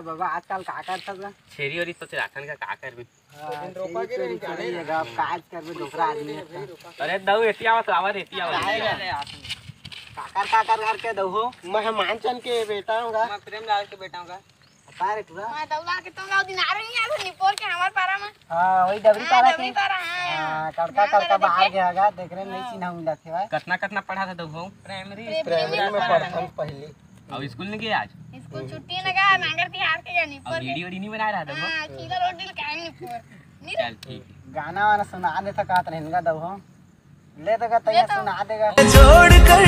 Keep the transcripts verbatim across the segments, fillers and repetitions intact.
बाबा, आजकल का करथस गा? छेरी ओरी सोच राखन का, का करबे? हाँ, दिन रोपा छेरी के चोरी रहिन, करे जाने हे गा, अब का करबे, दूसरा आदमी हे। अरे दऊ, एती आवत, आवा रे, एती आवत। काकर, काकर करके दऊ हो? मैं हनुमान चंद के बेटा हूँ गा। मैं प्रेमलाल के बेटा हूँ गा। का रे टूरा? मैं दऊ ला के तुम लोग दिन आ रही है, निपोर के हमार पारा में। हाँ, वही डबरी हाँ, पारा डबरी के। पारा, हाँ। हाँ, कड़का, हाँ, कड़का डबरी बाहर के। गया गा, देख रहे, नहीं हाँ। चिन्हा मिलत हे भाई। कतना, कतना पढ़ा था दऊ हो? प्राइमरी। प्राइमरी में पढ़थन पहली। अब स्कूल नहीं गए आज? स्कूल छुट्टी न गा, नांगर तिहार के गा निपोर अब के। वीडियो नहीं बना रहा था वो? हाँ, खीरा रोटी ले काहे निपोर? नहीं चल ठीक है। गाना वाना सुना देता कहत रहे इनका दऊ हो। ले देगा तैयार ले तो। सुना देगा। छोड़कर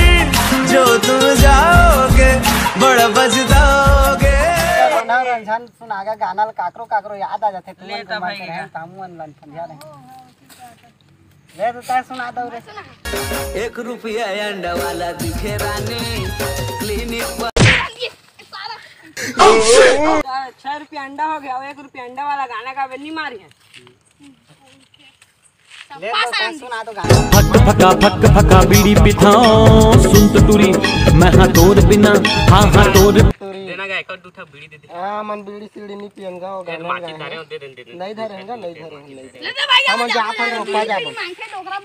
जो तुम जाओगे, बड़ा पछताओगे। गाना रंझन सुनागा, गाना ल काकरो काकरो याद आ जाथे, ले तुमन तो मन भाई करे गा। हैं, त हमू मन लन समझा रहे। ले तो तय सुना दो रे। एक रुपया अंडा वाला दिखे रानी, क्लिनिक पर। छह रुपया अंडा हो गया, एक रुपया अंडा वाला गाना गावे नहीं मारी है। ले तो तय सुना दो गाना। फक फका फक फका बीड़ी पिथाओ, सुन तो टूरी, मैं हाँ तोर बिना, हाँ हाँ तोर। देना गा, एक और दू ठा बीड़ी दे दे। हाँ, मन बीड़ी सीड़ी नहीं पियंगा, वो ए, गाना माची गाए तारे हैं। दे दे, दे दे। नहीं धरेंगा, नहीं धरेंगा, नहीं ले धरेंगा। दे भाई, हम हम जाते जाते हैं, हैं, रोपा बीड़ी जाबो। मांगते डोकरा